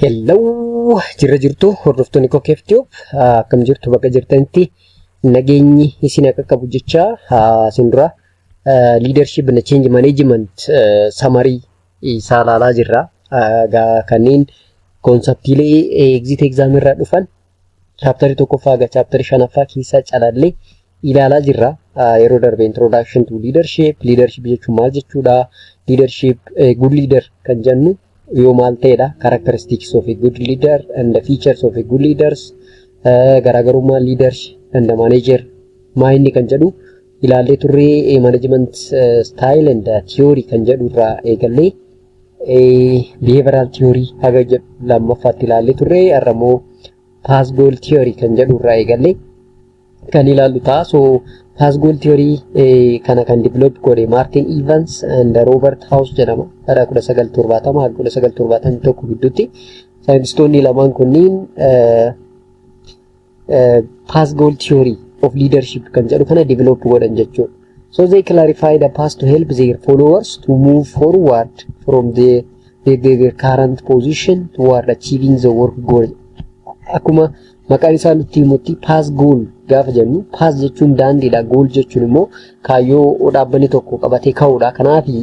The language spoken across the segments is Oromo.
Hello, jirra jirtu hordoftoonni Kokeef Tube, akkam jirtu? Bakka jirtanitti nageenyi isin akka qabu jecha, isin dura leadership and change management summary isaa ilaalaa jirra. Kanneen conceptiilee exit exam irraa dhufan chapterii tokkoffaa haga chapterii shanaffaa keessaa calallee ilaalaa jirra. Yeroo darbe introduction to leadership, leadership jechuun maal jechuudha, leadership, good leader kan jennu yoo maal ta'edha, characteristics of a good leader and the features of a good leaders, garaagarummaa leaders and the manager maa inni kan jedhu ilaallee turree. Management style and theory kan jedhu irraa eegallee behavioral theory haga jedhu lammaffaatti ilaallee turree. Har'a immoo path goal theory kan jedhu irraa eegallee kan ilaallu ta'a. So path goal theory kana kan develop godhe Martin Evans and Robert House jedhama. Bara 1970 haga 1971 gidduutti saayintistoonni lamaan kunniin path goal theory of leadership kan jedhu kana develop godhan jechuudha. So they clarify the path to help their followers to move forward from their current position toward achieving the work goal. Akkuma maqaan isaa nutti himutti, path goal gaafa jennu, path jechuun daandiidha. Goal jechuun immoo kaayyoo dhaabbanni tokko qabatee ka'uudha. Kanaafi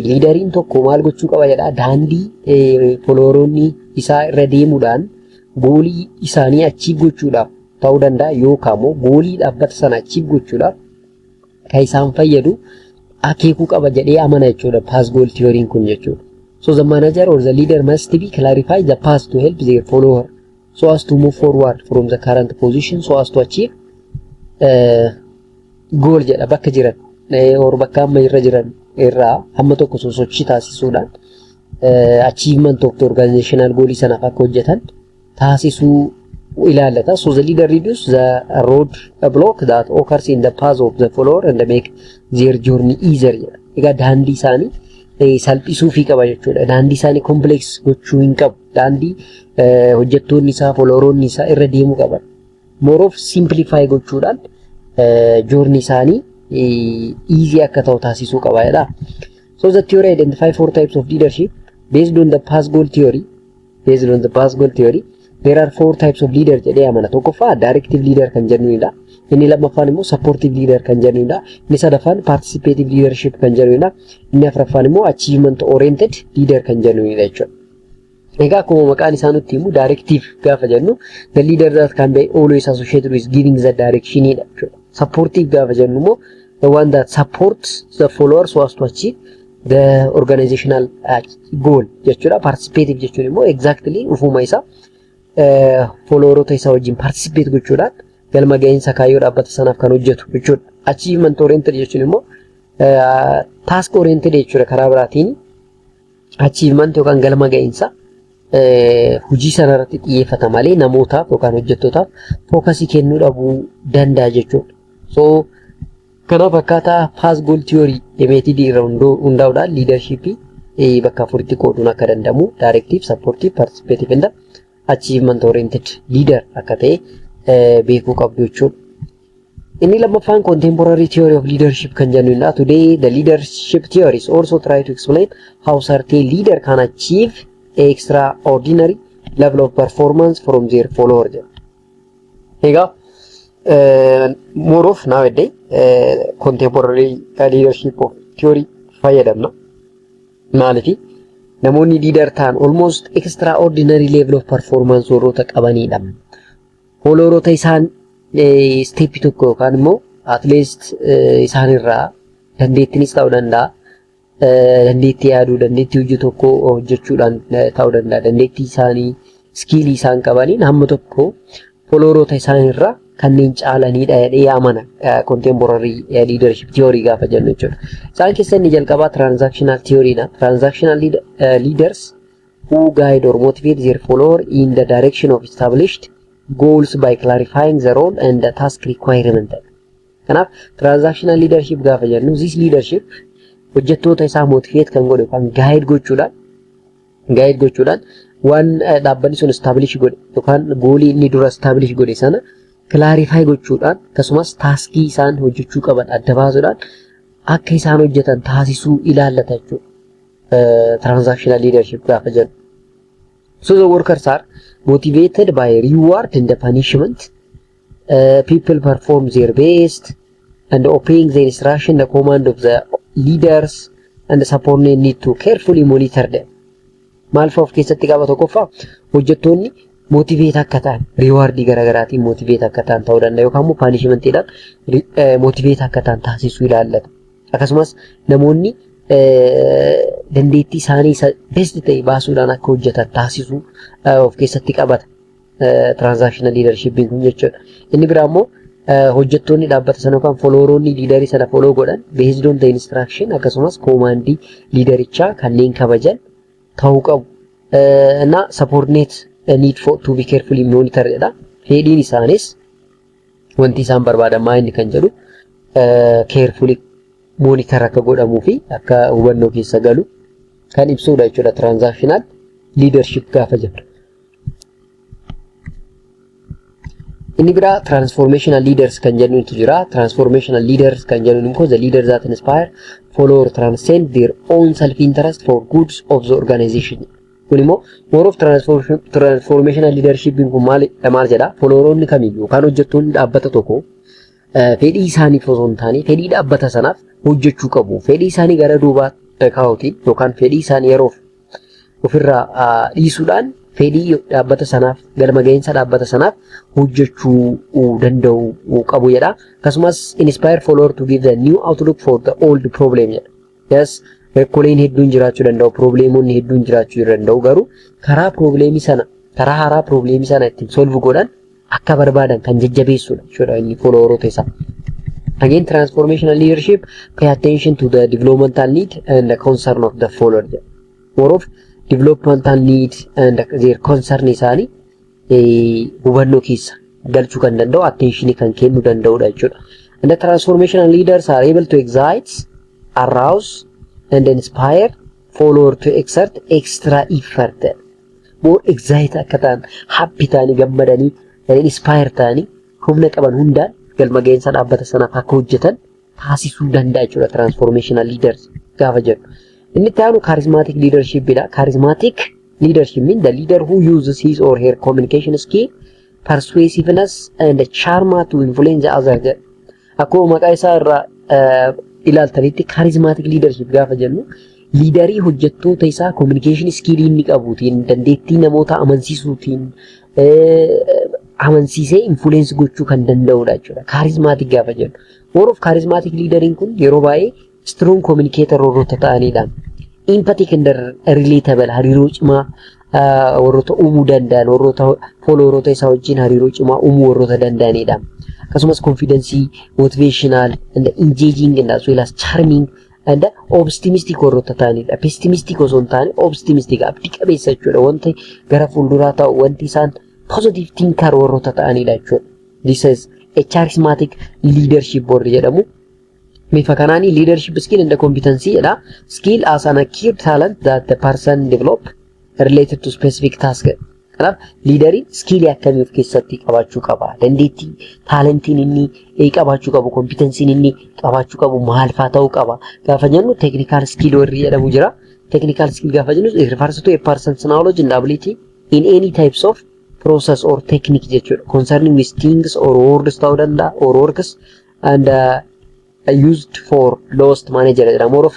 leaderiin tokko maal gochuu qaba jedha? Daandii followeroonni isaa irra deemuudhaan goalii isaanii achieve gochuudhaaf ta'uu danda'a, yookaan immoo goalii dhaabbata sana achieve gochuudhaaf kan isaan fayyadu akeekuu qaba jedhee amana jechuudha path goal theory kun jechuudha. So the manager or the leader must be clarify the path to help their follower so as to move forward from the current position so as to achieve goal jedha. Bakka jiran or bakka amma irra jiran irraa hamma tokko sosochii taasisuudhaan achievement of the organizational goal sanaaf akka hojjetan taasisuu ilaallata. So the leader reduce the road block that occurs in the path of the follower and make their journey easier jedha. Egaa daandii isaanii salphisuufii qaba jechuudha. Daandii isaanii complex gochuu hin qabu. Daandii hojjettoonni isaa, followeroonni isaa irra deemuu qaban more of simplify gochuudhaan journey isaanii easy akka ta'u taasisuu qaba jedha. So the theory identify four types of leadership based on the path goal theory. Based on the path goal theory, there are four types of leader jedhee amana. Tokkoffaa directive leader kan jennudha. Inni lammaffaan immoo supportive leader kan jennudha. Inni sadaffaan participative leadership kan jennudha. Inni afuraffaan immoo achievement oriented leader kan jennudha jechuudha. Egaa akkuma maqaan isaa nutti himu, directive gaafa jennu the leader that can be always associated with giving the direction dha jechuudha. Supportive gaafa jennu immoo the one that supports the followers so as to achieve the organizational goal jechuudha. Participative jechuun immoo exactly ufuma isaa followeroota isaa wajjin participate gochuudhaan galma ga'iinsa kaayyoo dhaabbata sanaaf kan hojjetu jechuudha. Achievement oriented jechuun immoo task oriented jechuudha. Karaa biraatiin achievement yookaan galma ga'iinsa hojii sana irratti xiyyeeffata malee namootaaf yookaan hojjettootaaf focusii kennuu dhabuu danda'a jechuudha. So kanaaf akkaataa path goal theory methodii irra hundaa'uudhaan leadershipii bakka afuritti qooduun akka danda'amu, directive, supportive, participative and achievement oriented leader akka ta'e beekuu qabdu jechuudha. Inni lammaffaan contemporary theory of leadership kan jennudha. Today the leadership theories also try to explain how certain leader can achieve extraordinary level of performance from their follower jedha. Egaa more of nowadays contemporary leadership of theory fayyadamna. Maalifi? Namoonni leader ta'an almost extraordinary level of performance warroota qabanidha. Followeroota isaan step tokko yookaan immoo at least isaanirraa dandeettiinis ta'uu danda'a. Dandeettii yaaduu, dandeettii hojii tokko hojjechuudhaan ta'uu danda'a. Dandeettii isaanii, skillii isaan qabaniin hamma tokko followeroota isaanirraa kanneen caalanidha jedhee amana contemporary leadership theory gaafa jennu jechuudha. Isaan keessa inni jalqabaa transactional theory dha. Transactional leaders who guide or motivate their follower in the direction of established goals by clarifying the role and the task requirement. Kanaaf transactional leadership gaafa jennu, this leadership hojjettoota isaa motivate kan godhu yookaan guide gochuudhaan waan dhaabbanni sun establish godhe yookaan goalii inni dura establish godhe sana clarify gochuudhaan, akkasumas taskii isaan hojjechuu qaban adda baasuudhaan akka isaan hojjetan taasisuu ilaallata jechuudha. Transactional leadership gaafa jennu. So the workers are motivated by reward and the punishment. People perform their best and obeying the instruction, the command of the leaders, and the subordinate need to carefully monitor them. Maal fa'a of keessatti qaba? Tokkoffaa, hojjettoonni motivate akka ta'an rewardii garaagaraatiin motivate akka ta'an ta'uu danda'a yookaan immoo punishmentiidhaan motivate akka ta'an taasisuu ilaallata. Akkasumas namoonni dandeettii isaanii isa best ta'e baasuudhaan akka hojjetan taasisuu of keessatti qabata. Transactional leadershipiin kun jechuudha. Inni biraa immoo hojjettoonni dhaabbata sana yookaan followeroonni leaderii sana follow godhan based on the instruction akkasumas commandii leaderichaa kanneen kabajan ta'uu qabu. እና subordinate need for to be carefully monitored jedha. Fedhiin isaanis wanti isaan barbaadan maa inni kan jedhu carefully monitor akka godhamuu fi akka hubannoo keessa galu kan ibsudha jechuudha transactional leadership gaafa jennu. Inni biraa transformational leaders kan jennutu jira. Transformational leaders kan jennuun immoo the leaders that inspire, follow or transcend their own self-interest for goods of the organization. Kun immoo more of transformational leadership kun maal maal jedha? Followeroonni kamiyyuu yookaan hojjettoonni dhaabbata tokko fedhii isaaniif osoo hin taane fedhii dhaabbata sanaaf hojjechuu qabu. Fedhii isaanii gara duubaa kaa'uutiin yookaan fedhii isaanii yeroof ofirraa dhiisuudhaan fedhii dhaabbata sanaaf, galma gahinsa dhaabbata sanaaf hojjechuu danda'u qabu jedha. Akkasumas inspire follower to give the new outlook for the old problem jedha. Yes, rakkooleen hedduun jiraachuu danda'u, problemonni hedduun jiraachuu danda'u, garuu karaa problemii sana, karaa haaraa problemii sana ittiin solve godhan akka barbaadan kan jajjabeessudha jechuudha inni followeroota isaa. Again, transformational leadership pay attention to the developmental need and the concern of the follower jedha. More of developmental need and their concern isaanii hubannoo keessa galchuu kan danda'u, attentionii kan kennuu danda'udha jechuudha. And the transformational leaders are able to excite, arouse and inspire follower to exert extra effort. More excite akka ta'an, happy ta'anii, gammadanii, inspire ta'anii, humna qaban hundaan galma gahinsa dhaabbata sanaaf akka hojjetan taasisuu danda'a jechuudha transformational leaders gaafa jennu. Inni itti aanu charismatic leadership dha. Charismatic leadership means the leader who uses his or her communication skill, persuasiveness and charm to influence the other jedha. Akkuma maqaa isaa irraa ilaaltanitti, charismatic leadership gaafa jennu leaderii hojjettoota isaa communication skill inni qabuutiin, dandeettii namoota amansiisuutiin amansiisee influence gochuu kan danda'udha jechuudha. Charismatic gaafa jennu. More of charismatic leaderiin kun yeroo baay'ee strong communicator warroota ta'anidha. Empathic and relatable, hariiroo cimaa warroota uumuu danda'an, warroota followeroota isaa wajjin hariiroo cimaa uumuu warroota danda'anidha. Akkasumas confidence, motivational and engaging and as well as charming and optimistic warroota ta'anidha. Pessimistic osoo hin taane optimistic, abdii qabeessa jechuudha. Wanti gara fuulduraa ta'u wanti isaan positive thinker warroota ta'anidha jechuudha. This is a charismatic leadership warri jedhamu. Bifa kanaani leadership skill and competency jedha. Skill as an acquired talent that the person develop related to specific task. Kanaaf leaderiin skillii akkamii of keessatti qabaachuu qaba? Dandeettii, talentiin inni qabaachuu qabu, competencyn inni qabaachuu qabu maal faa ta'uu qaba? Gaafa jennu technical skill warri jedhamu jira. Technical skill gaafa jennu it refers to a person's knowledge and ability in any types of process or technique jechuudha. Concerning with things or words ta'uu danda'a or works and used for lowest manager jedha. More of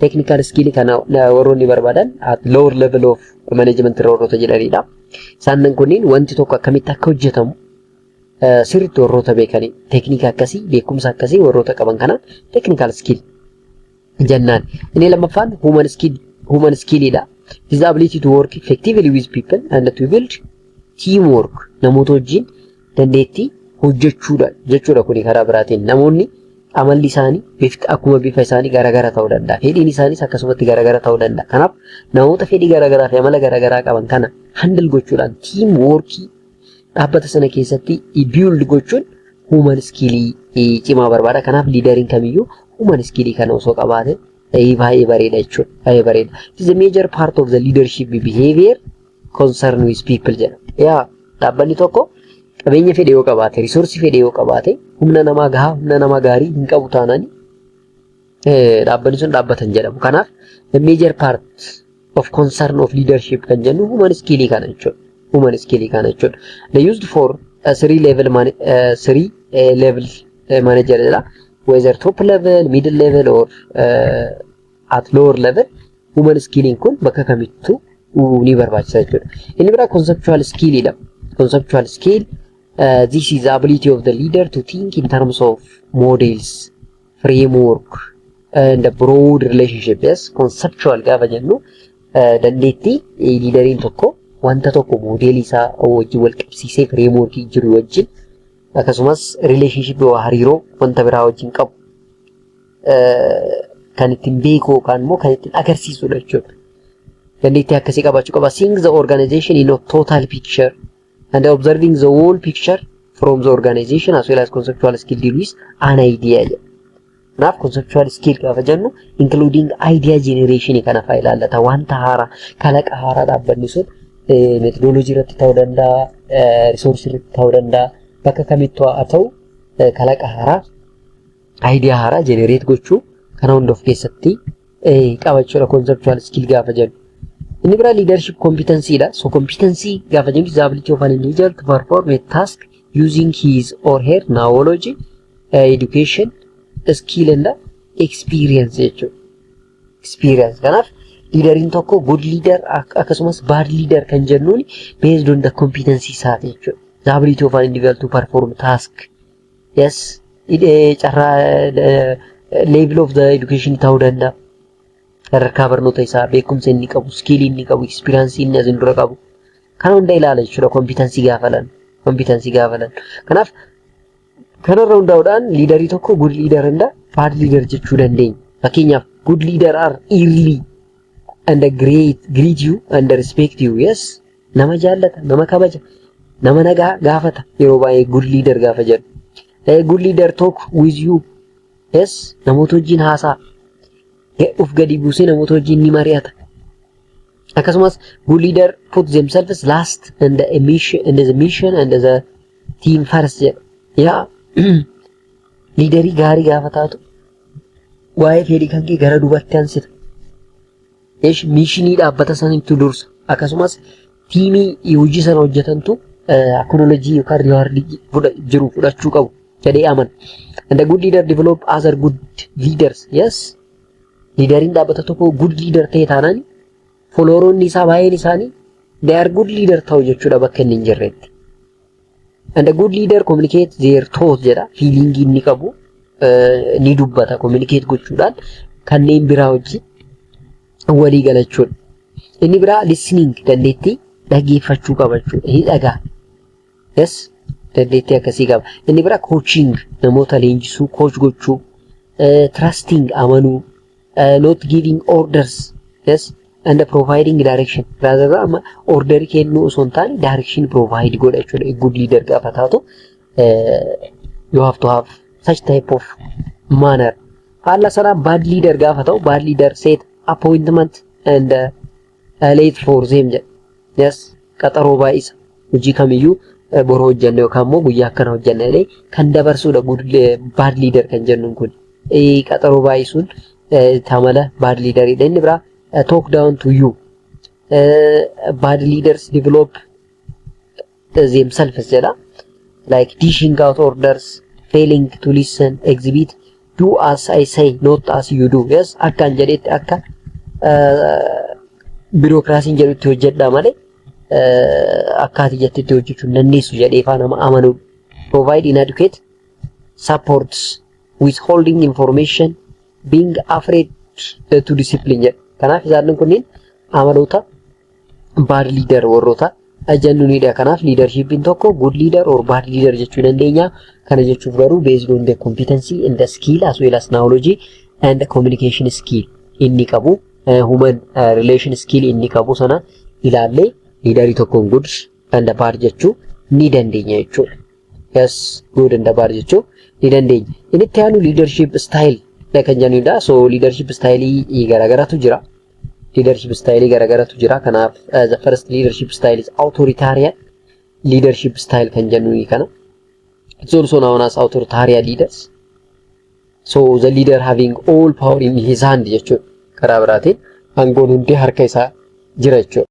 technical skill kana warroonni barbaadan at lower level of management irra warroota jedhanidha. Isaan kunniin wanti tokko akkamitti akka hojjetamu sirriitti warroota beekanii, teeknika akkasii, beekumsa akkasii warroota qaban kana technical skill jennaan. Inni lammaffaan human skill, human skillidha. It is the ability to work effectively with people and to build teamwork. Namoota wajjin dandeettii hojjechuudha jechuudha. Kuni karaa biraatiin namoonni amalli isaanii bifti akkuma bifa isaanii garaagara ta'uu danda'a. Fedhiin isaanis akkasumatti garaagara ta'uu danda'a. Kanaaf namoota fedhii garaagaraa fi amala garaagaraa qaban kana handle gochuudhaan team workii dhaabbata sana keessatti build gochuun human skillii cimaa barbaada. Kanaaf leaderiin kamiyyuu human skillii kana osoo qabaate baay'ee bareeda jechuudha. Baay'ee bareeda. It is a major part of the leadership behavior concern with people jedha. Yaa, dhaabbanni tokko qabeenya fedhe yoo qabaate, resourceii fedhe yoo qabaate, humna namaa gahaa, humna namaa gaarii hin qabu taanaan dhaabbanni sun dhaabbatan jedhamu. Kanaaf the major part of concern of leadership kan jennu human skill kana jechuudha. Human skill kana jechuudha. They used for three level manager jedha. Whether top level, middle level or at lower level, human skilliin kun bakka kamittuu ni barbaachisa jechuudha. Inni biraa conceptual skill dha. Conceptual skill, this is the ability of the leader to think in terms of models, framework and a broad relationship. Yes, conceptual gaafa jennu dandeettii leaderiin tokko wanta tokko modelii isaa wajjin wal qabsiisee, frameworkii jiru wajjin, akkasumas relationship, hariiroo wanta biraa wajjin qabu kan ittiin beeku yookaan immoo kan ittiin agarsiisudha jechuudha. Dandeettii akkasii qabaachuu qaba. Seeing the organization in a total picture and observing the whole picture from the organization, as well as conceptual skill deal with an idea jedha. Kanaaf conceptual skill gaafa jennu including idea generation kana fa'aa ilaallata. Wanta haaraa, kalaqa haaraa dhaabbanni sun methodology irratti ta'uu danda'a, resource irratti ta'uu danda'a, bakka kamittuu haa ta'u kalaqa haaraa, idea haaraa generate gochuu kana hunda of keessatti qabachuudha conceptual skill gaafa jennu. Inni biraa leadership competency dha. So competency gaafa jennu is the ability of an individual to perform a task using his or her knowledge, education, skill and experience jechuudha. Experience. Kanaaf leaderiin tokko good leader akkasumas bad leader kan jennuun based on the competency isaati jechuudha. The ability of an individual to perform task. Yes, carraa level of the education ta'uu danda'a. Sadarkaa barnoota isaa, beekumsa inni qabu, skillii inni qabu, experience inni asin dura qabu. Kana hunda ilaala jechuudha competency gaafa lannu. Competency gaafa lannu. Kanaaf kanarra hundaa'uudhaan leaderii tokko good leader and bad leader jechuu dandeenya. Fakkeenyaaf, good leader are early and great greet you and respect you. Yes, nama jaallata, nama kabaja, nama nagaa gaafata yeroo baay'ee good leader gaafa jedhu. Good leader talk with you. Yes, namoota wajjin haasa'a. Uf gadi buusee namoota wajjin ni mari'ata. Akkasumas good leader put themselves last and the mission and the mission and the team first jedha. Yaa, leaderii gaarii gaafa taatu waa'ee fedhii kan kee gara duubatti aansita. Eesh, missionii dhaabbata sanitti dursa. Akkasumas teamii hojii sana hojjetantu acknowledge yookaan rewardii jiru fudhachuu qabu jedhee amana. And the good leader develop other good leaders. Yes. Leaderiin dhaabbata tokko good leader ta'e taanaan followeroonni isaa baay'een isaanii they are good leader ta'u jechuudha bakka inni hin jirretti. And the good leader communicate their thought jedha. Feeling inni qabu ni dubbata, communicate gochuudhaan kanneen biraa wajjin walii galachuudha. Inni biraa listening, dandeettii dhaggeeffachuu qaba jechuudha. Ni dhagaa. Yes, dandeettii akkasii qaba. Inni biraa coaching, namoota leenjisuu, coach gochuu, trusting, amanuu, not giving orders, yes, and providing direction. Rather than amma orderii kennuu osoo hin taane direction provide godha jechuudha. Good leader gaafa taatu you have to have such type of manner. Faalla sanaa bad leader gaafa ta'u, bad leader set appointment and late for them jedha. Yes, qaxaroo baay'isa. Hojii kamiyyuu boroo hojjanne yookaan immoo guyyaa akkana hojjanne jedhee kan dabarsuudha bad leader kan jennuun kun. Qaxaroo baay'isuun amala bad leaderidha. Inni biraa talk down to you. Bad leaders develop themselves jedha. Like dishing out orders, failing to listen, exhibit "do as I say, not as you do". Yes, akkaan jedhetti, akka biirokiraasiin jedhutti hojjedhaa malee akka ati jettetti hojjechuu hin dandeessu jedhee faa nama amanudha. Provide inadequate supports, withholding information, being afraid to discipline jedha. Kanaaf isaan kunniin amaloota bad leader warroota jennuunidha. Kanaaf leadershipiin tokko good leader or bad leader jechuu dandeenya. Kana jechuuf garuu based on the competency and the skill as well as knowledge and the communication skill inni qabu, human relation skill inni qabu sana ilaallee leaderii tokkoon good and bad jechuu ni dandeenya jechuudha. Yes, good and bad jechuu ni dandeenya. Inni itti aanu leadership style kan jennudha. So leadership style garaagaraatu jira. Leadership style garaagaraatu jira. Kanaaf the first leadership style is authoritarian leadership style kan jennu kana. It's also known as authoritarian leaders. So the leader having all power in his hand jechuudha. Karaa biraatiin aangoon hundi harka isaa jira jechuudha.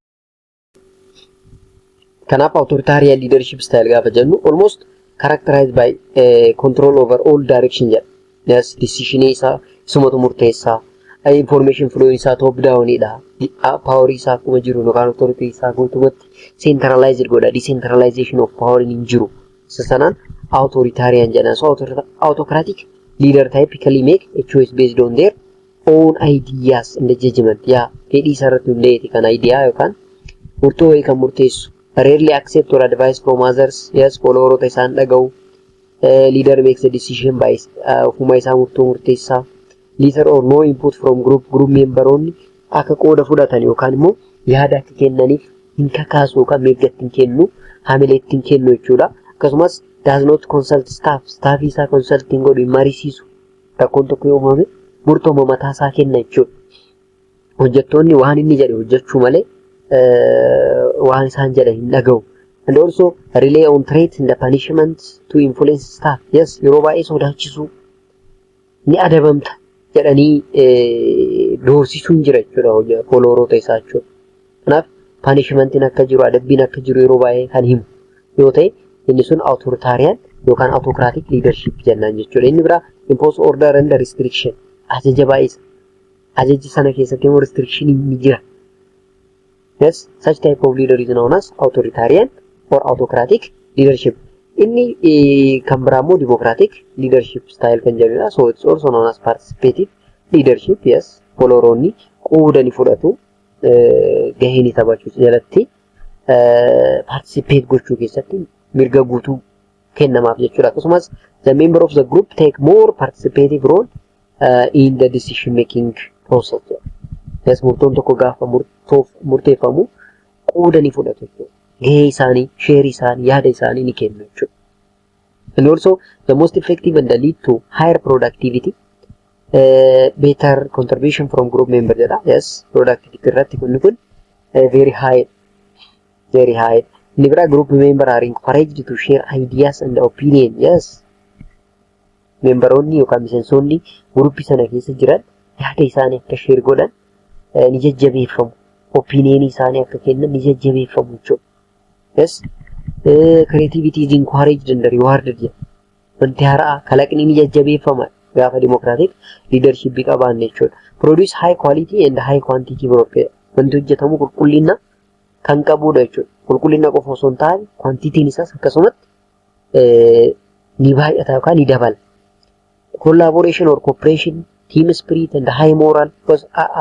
Kanaaf authoritarian leadership style gaafa jennu almost characterized by control over all direction jedha. Yes, decision isaa isumatu murteessaa. Information flow isaa top downidha. Power isaa akkuma jiru yookaan authority isaa guutumatti centralized godha. Decentralization of power hin jiru. Isa sanaan authoritarian jedhan. So autocratic leader typically make a choice based on their own ideas and judgment. Yaa, fedhii isaa irratti hundaa'eeti kan idea yookaan murtoo wayii kan murteessu. Rarely accept or advice from others. Yes, followeroota isaan dhaga'u. Leader makes a decision by ofuma isaa murtoo murteessaa. Little or no input from group. Group memberoonni akka qooda fudhatan yookaan immoo yaada akka kennaniif hin kakaasu yookaan mirga ittiin kennu, hamilee ittiin kennu jechuudha. Akkasumas does not consult staff. Staffii isaa consult hin godhu, hin mariisisu. Rakkoon tokko yoo uumame murtooma mataa isaa kenna jechuudha. Hojjettoonni waan inni jedhe hojjechuu malee waan isaan jedhan hin dhaga'u. And also rely on threats and the punishment to influence staff. Yes, yeroo baay'ee sodaachisuu, ni adabamta jedhanii doorsisuun jira jechuudha followeroota isaa jechuudha. Kanaaf punishmentiin akka jiru, adabbiin akka jiru yeroo baay'ee kan himu yoo ta'e, inni sun authoritarian yookaan autocratic leadership jennaan jechuudha. Inni biraa impose order and restriction, ajaja baay'isa. Ajaji sana keessatti immoo restriction ni jira. Yes, such type of leader is known as authoritarian or autocratic leadership. Inni kan biraa immoo democratic leadership style kan jedhudha. So it's also known as participative leadership. Yes, followeroonni qooda ni fudhatu. Gahee ni taphachuu jalatti participate gochuu keessatti mirga guutuu kennamaaf jechuudha. Akkasumas the member of the group take more participative role in the decision making process. Yes, murtoon tokko gaafa murteeffamu qooda ni fudhatu jechuudha. Gahee isaanii, shareii isaanii, yaada isaanii ni kennu jechuudha. And also the most effective and the lead to higher productivity, better contribution from group member jedha. Yes, productivity irratti kunni kun very high, very high. Inni biraa group member are encouraged to share ideas and opinion. Yes. Memberoonni yookaan miseensonni groupii sana keessa jiran yaada isaanii akka share godhan ni jajjabeeffamu. Opinion isaanii akka kennan ni jajjabeeffamu jechuudha. Yes. Creativity is encouraged and rewarded jedha. Wanti haaraa, kalaqni ni jajjabeeffama gaafa democratic leadership qabaanne jechuudha. Produce high quality and high quantity work. Wanti hojjetamu qulqullina kan qabudha jechuudha. Qulqullina qofa osoo hin taane quantityin isaas akkasumatti ni baay'ata yookaan ni dabala. Collaboration or cooperation, team spirit and high moral,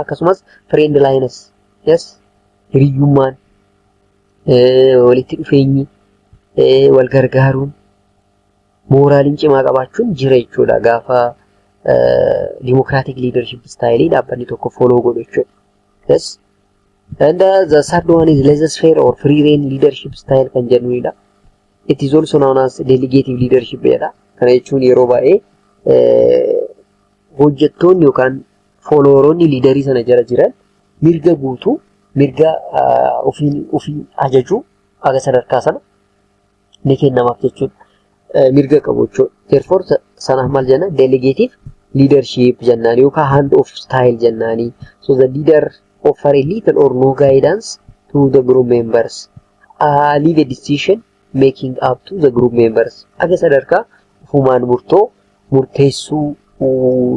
akkasumas friendliness. Yes, hiriyyummaan, walitti dhufeenyi, wal gargaaruun, moraliin cimaa qabaachuun jira jechuudha gaafa democratic leadership style dhaabbanni tokko follow godhu jechuudha. Yes. And the third one is laissez-faire or free rein leadership style kan jennudha. It is also known as delegative leadership jedha. Kana jechuun yeroo baay'ee hojjettoonni yookaan followeroonni leaderii sana jala jiran mirga guutuu, mirga ofiin ofii ajajuu aga sadarkaa sana ni kennamaaf jechuudha. Mirga qabu jechuudha. Therefore sanaaf maal jenna? Delegative leadership jennaan yookaan hand off style jennaani. So the leader offer a little or no guidance to the group members. Leave a decision making up to the group members. Aga sadarkaa ofumaan murtoo murteessuu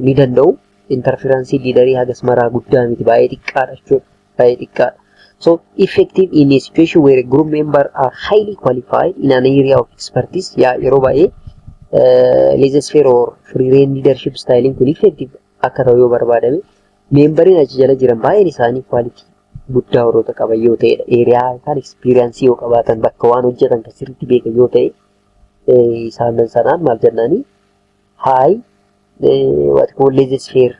ni danda'u. Interferenceii leaderii hagas maraa guddaa miti, baay'ee xiqqaadha jechuudha. Baay'ee xiqqaadha. So effective in a situation where a group member are highly qualified in an area of expertise. Yaa, yeroo baay'ee laissez-faire or free rein leadership styling kun effective akka ta'u yoo barbaadame, memberiin achi jala jiran baay'een isaanii quality guddaa warroota qaban yoo ta'edha. Area yookaan experience yoo qabaatan, bakka waan hojjetan kan sirriitti beekan yoo ta'e, isaan sanaan maal jennaanii, high what call laissez-faire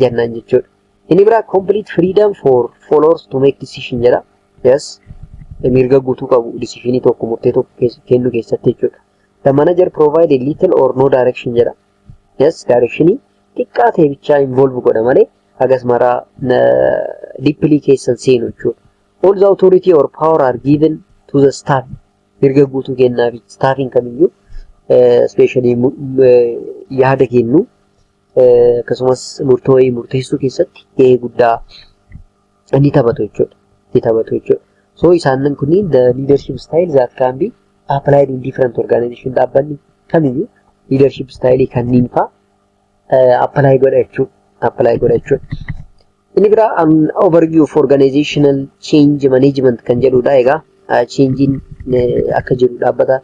jennaan jechuudha. Inni biraa complete freedom for followers to make decision jedha. Yes. Mirga guutuu qabu decisionii tokko, murtee tokko kennuu keessatti jechuudha. The manager provide a little or no direction jedha. Yes, directionii xiqqaa ta'e bichaa involve godha malee hagas maraa deeply keessan seenu jechuudha. All the authority or power are given to the staff. Mirga guutuu kennaaf staffiin kamiyyuu, especially yaada kennu, akkasumas murtoo murteessuu keessatti gahee guddaa inni taphatu jechuudha. ni taphatu jechuudha. So isaan kunniin the leadership style that can be applied in different organization. Dhaabbanni kamiyyuu leadership style kanneen fa'aa apply godha jechuudha. Apply godha jechuudha. Inni biraa overview of organizational change management kan jedhudha. Egaa changein akka jiru dhaabbata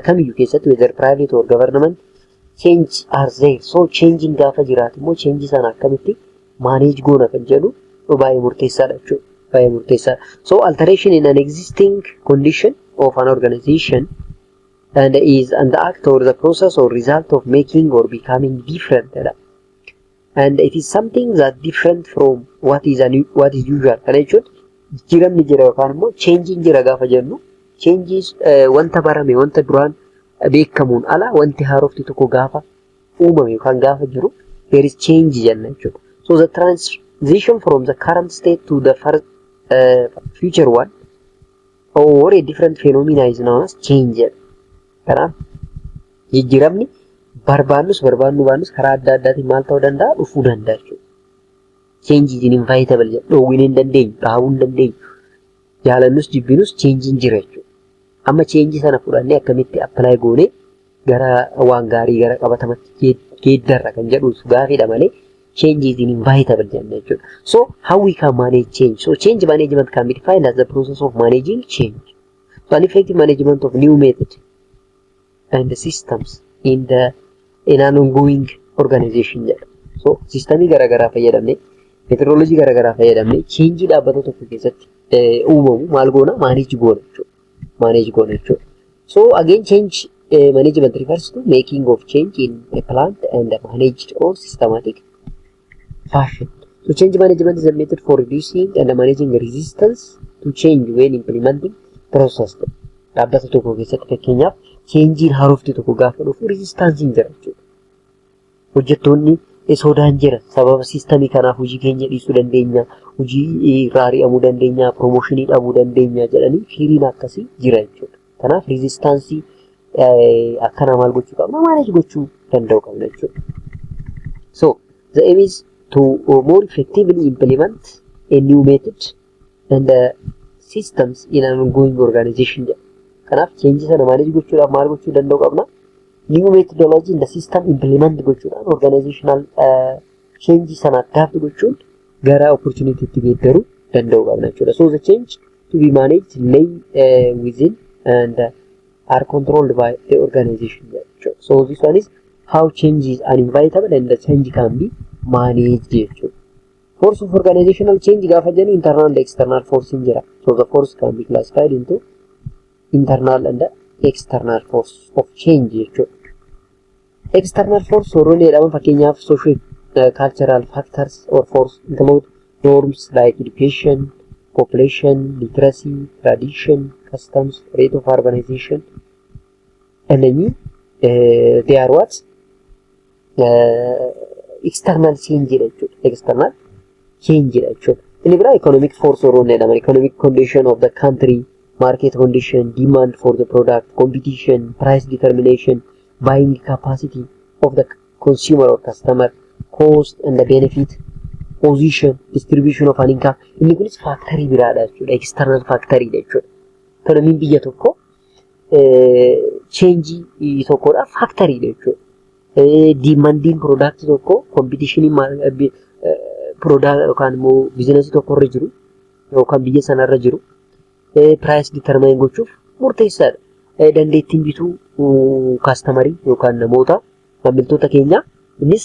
kamiyyuu keessatti, whether private or government, change are there. So changein gaafa jiraatu immoo change sana akkamitti manage goona kan jedhu baay'ee murteessaadha jechuudha. Baay'ee murteessaadha. So alteration in an existing condition of an organization and is an the act or the process or result of making or becoming different jedha. And it is something that different from what is usual. Kana jechuun jijjiiramni jira yookaan immoo changein jira gaafa jennu, changes wanta barame, wanta duraan beekamuun ala wanti haarofti tokko gaafa uumame yookaan gaafa jiru, there is change jenna jechuudha. So the transition from the current state to the first, future one or a different phenomena is known as change jedha. Kanaaf jijjiiramni barbaannus barbaannu baannus karaa adda addaatiin maal ta'uu danda'a, dhufuu danda'a jechuudha. Change is inevitable jedha. Dhoowwinuu hin dandeenyu, dhaabuu hin dandeenyu. Jaalannus jibbinus changein jira jechuudha. Amma change sana fudhannee akkamitti apply goonee gara waan gaarii, gara qabatamatti geeddarra kan jedhu gaafiidha malee change is inevitable jenna jechuudha. So how we can manage change? So change management can be defined as the process of managing change. So an effective management of new method and the systems in an ongoing organization jedha. So systemii garaagaraa fayyadamnee, methodology garaagaraa fayyadamnee change dhaabbata tokko keessatti uumamu maal goona, manage goona jechuudha. Manage goona jechuudha. So again, change management refers to making of change in a planned and managed or systematic fashion. So change management is a method for reducing and managing resistance to change when implementing process. Dhaabbata tokko keessatti fakkeenyaaf changeiin haarofti tokko gaafa dhufu resistanceiin jira jechuudha. Hojjettoonni sodaan jira, sababa systemii kanaaf hojii keenya dhiisuu dandeenya, hojii irraa ari'amuu dandeenya, promotionii dhabuu dandeenya jedhanii feariin akkasii jira jechuudha. Kanaaf resistanceii akkanaa maal gochuu qabna, manage gochuu danda'u qabna jechuudha. So the aim is to more effectively implement a new method and systems in an ongoing organization jedha. Kanaaf change sana manage gochuudhaaf maal gochuu danda'u qabna? New methodology in the system implement gochuudhaan organizational change sana adapt gochuun gara opportunity itti geeddaruu danda'u qabna jechuudha. So the change to be managed lay within and are controlled by the organization jechuudha. So this one is how change is inevitable and the change can be managed jechuudha. Force of organizational change gaafa jennu internal and external force hin jira. So the force can be classified into internal and external force of change jechuudha. External force warroonni jedhaman fakkeenyaaf social cultural factors or force include norms like education, population, literacy, tradition, customs, rate of urbanization. እነኚህ they are what, external change dha jechuudha. External change dha jechuudha. Inni biraa economic force warroonni jedhaman economic condition of the country, market condition, demand for the product, competition, price determination, buying capacity of the consumer or customer, cost and the benefit, position, distribution of an income. Inni kunis factorii biraadha jechuudha. External factorii dha jechuudha. Economiin biyya tokko changeii tokkodhaaf factoriidha jechuudha. Demandiin productii tokko, competitionii product yookaan immoo businessii tokko irra jiru yookaan biyya sanarra jiru price determine gochuuf murteessaadha. Dandeettiin bituu customerii yookaan namoota maamiltoota keenyaa innis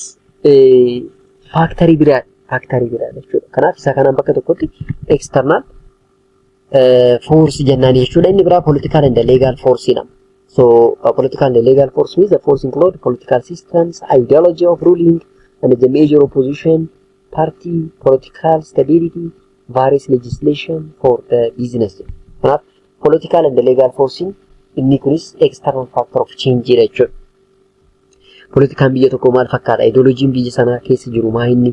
factorii biraadha. Factorii biraadha jechuudha. Kanaaf isa kanaan bakka tokkotti external force jennaan jechuudha. Inni biraa political and legal force jedhama. So political and legal force means the force include political systems, ideology of ruling, and the major opposition party, political stability, various legislation for the business. Kanaaf political and legal force inni kunis external factor of change dha jechuudha. Politikaan biyya tokkoo maal fakkaata? Ideoloojiin biyya sanaa keessa jiru maa inni?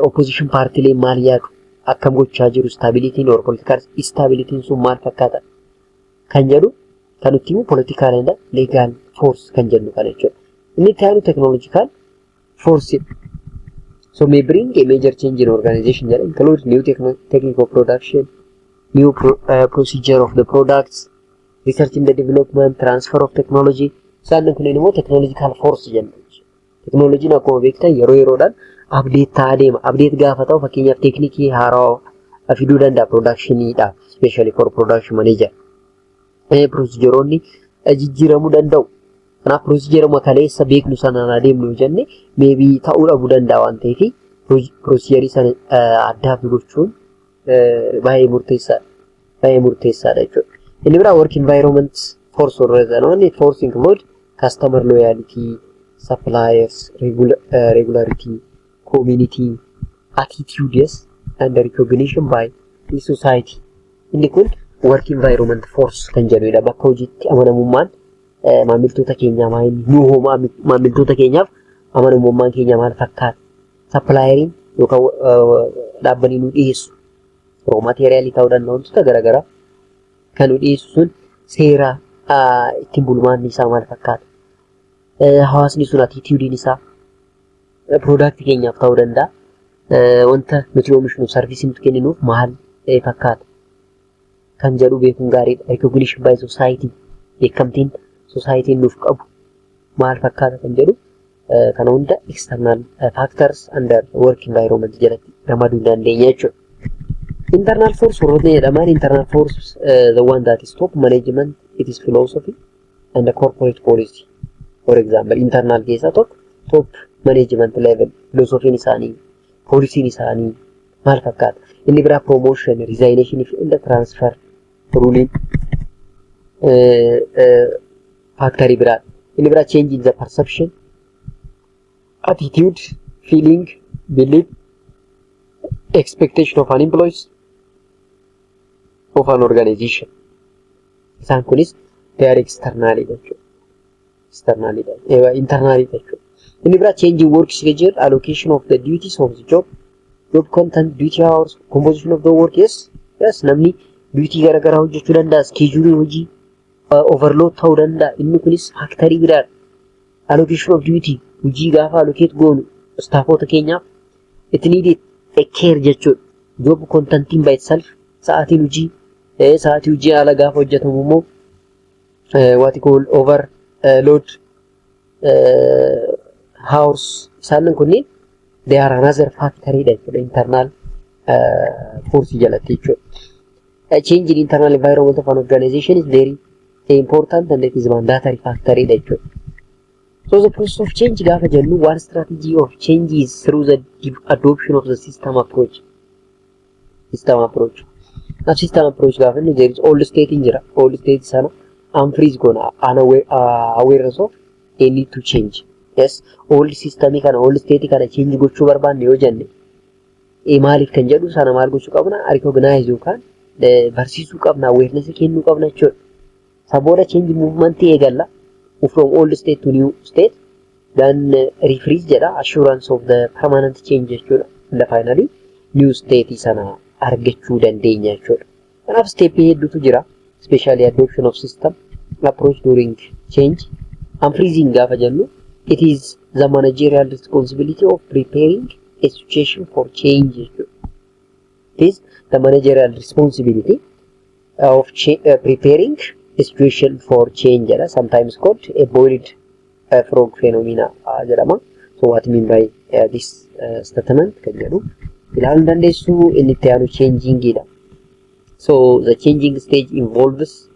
Opposition paartileen maal yaadu? Akkam gochaa jiru? Stabilityn or political stabilityn sun maal fakkaata? Kan jedhu kan nutti himu political and legal force kan jennu kana jechuudha. Inni itti aanu technological force. So may bring a major change in organization jedha, include new technique of production, new procedure of the products, research in the development, transfer of technology. Isaan kunneen immoo technological force jenna. Teknooloojiin akkuma beektan yeroo yeroodhaan update ta'aa deema. Update gaafa ta'u, fakkeenyaaf teeknikii haaraa fiduu danda'a productioniidhaaf, especially for production manager. Procedure jijjiiramuu danda'u. Kanaaf procedure kaleessa beeknu sanaan adeemnu yoo jenne maybe ta'uu dhabuu danda'a waan ta'eef procedure sana addaaf gochuun baay'ee murteessaadha. Baay'ee murteessaadha jechuudha. Inni biraa work environment force warra jedhaman, force include customer loyalty, suppliers, regularity, community, attitudes and recognition by the society. Inni kun work environment force kan jedhudha. Bakka hojiitti amanamummaan maamiltoota keenyaa maal, nu hoo maamiltoota keenyaaf amanamummaan keenya maal fakkaata? Supplieriin yookaan dhaabbanni nu dhiyeessu raw materialii ta'uu danda'a, wantoota garaagaraa kan nu dhiyeessu sun seera ittiin bulmaanni isaa maal fakkaata? Hawaasni sun attitudeiin isaa productii keenyaaf ta'uu danda'a. Wanta nuti oomishnu, serviceii nuti kenninuuf maal fakkaata? Kan jedhu beekuun gaariidha. Recognition by society, beekamtiin societyn nuuf qabu maal fakkaata kan jedhu kana hunda external factors under work environment jalatti ramaduu dandeenya jechuudha. Internal force warroota jedhaman, internal force, the one that is top management, it is philosophy and the corporate policy. For example, internal keessaa tokko top management level philosophiin isaanii, policyn isaanii maal fakkaata? Inni biraa promotion, resignation fi and transfer ruling factorii biraadha. Inni biraa change in the perception, attitude, feeling, belief, expectation of an employees of an organization. Isaan kunis they are externally jechuudha. Externally, internally jechuudha. Inni biraa change in work schedule, allocation of the duties of the job, job content, duty hours, composition of the work. Yes, namni duty garaagaraa hojjechuu danda'a, schedule hojii overload ta'uu danda'a. Inni kunis factorii biraadha. Allocation of duty, hojii gaafa allocate goonu staffoota keenyaaf it needed a care jechuudha. Job contentiin by itself, sa'aatiin hojii, sa'aatii hojii ala gaafa hojjetamu immoo what you call overload hours, isaan kunniin they are another factor dha jechuudha internal force jalatti jechuudha. A change in internal environment of an organization is very important and it is mandatory factor dha jechuudha. So the process of change gaafa jennu, one strategy of change is through the adoption of the system approach. System approach. Now system approach gaafa jennu, there is old state in jira. Old state sana unfreeze goona, awareness of a need to change. Yes, old system kana, old state kana change gochuu barbaanne yoo jenne maaliif kan jedhu sana maal gochuu qabna? Recognize yookaan barsiisuu qabna, awareness kennuu qabna jechuudha. Isa booda change movement eegalla from old state to new state, then refreeze jedha, assurance of the permanent change jechuudha. And finally new state sana argachuu dandeenya jechuudha. Kanaaf stepii hedduutu jira, especially adoption of system approach during change. Unfreezing gaafa jennu, it is the managerial responsibility of preparing a situation for change jechuudha. It is the managerial responsibility of preparing a situation for change jedha, sometimes called a boiled frog phenomena jedhama. So what mean by this statement kan jedhu ilaaluu dandeessu. Inni itti aanu changing dha. So the changing stage involves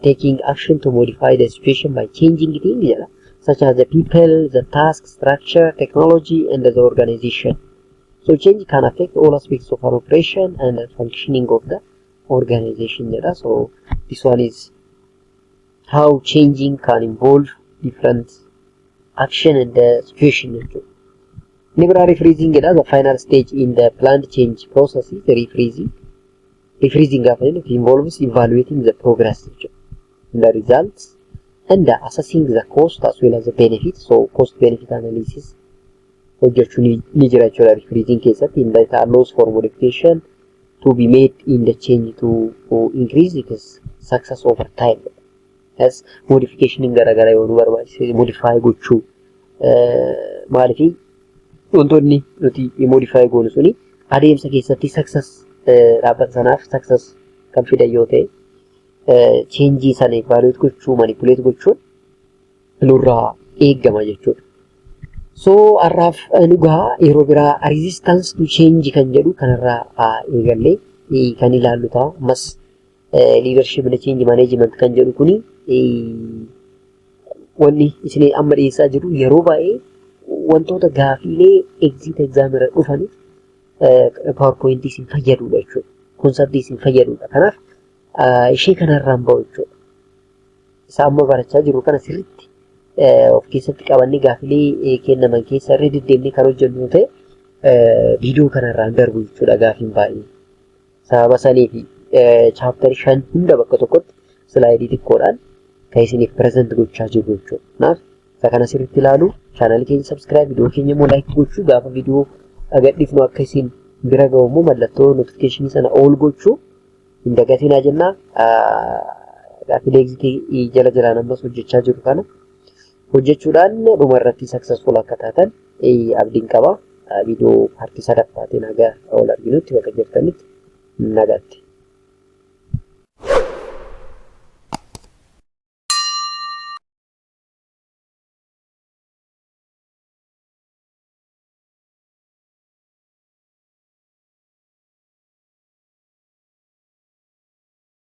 taking action to modify the situation by changing things jedha, such as the people, the task structure, technology and the organization. So change can affect all aspects of an operation and the functioning of the organization jedha. So this one is how changing can involve different action and the situation jechuudha. Inni biraa refreezing jedha. The final stage in the planned change process is refreezing. Refreezing gaafa jennu, it involves evaluating the progress jechuudha, the results and assessing the cost as well as the benefit. So cost benefit analysis hojjechuun ni jira jechuudha refreezing keessatti. In that allows for modification to be made in the change to increase its success over time. Yes, modification garaagaraa yoo nu barbaachise modify gochuu, maaliif Wantoonni nuti modify goonu suni adeemsa keessatti success dhaabbata sanaaf success kan fidan yoo ta'e, change sana evaluate gochuu, manipulate gochuun nurraa eeggama jechuudha. So har'aaf dhugaa yeroo biraa resistance to change kan jedhu kanarraa eegallee kan ilaallu ta'a. Ammas leadership and change management kan jedhu kuni wanni isin amma dhiyeessaa jiru yeroo baay'ee wantoota gaafiilee exit exam irra dhufaniif PowerPoint isin fayyadudha jechuudha. Concept isin fayyadudha. Kanaaf ishee kanarraan ba'u jechuudha. Isa amma barachaa jiru kana sirriitti of keessatti qabannee gaafilee kennaman keessa irra deddeemnee kan hojjennu yoo ta'e, viidiyoo kanarraan darbu jechuudha gaafiin baay'ee. Sababa sanii fi chapter 5 hunda bakka tokkotti slide xiqqoodhaan kan isiniif present gochaa jiru jechuudha. Kanaaf isa kana sirriitti ilaalu, channel keenya subscribe, viidiyoo keenya immoo like gochuu, gaafa viidiyoo gadhiifnu akka isin bira ga'u immoo mallattoo notification sana all gochuu hin dagatinaa jennaa. Gaafilee exit jala jalaan ammas hojjechaa jiru kana hojjechuudhaan dhuma irratti successful akka taatan abdiin qaba. Viidiyoo part sadaffaatiin haga ol arginutti bakka jirtanitti nagaatti.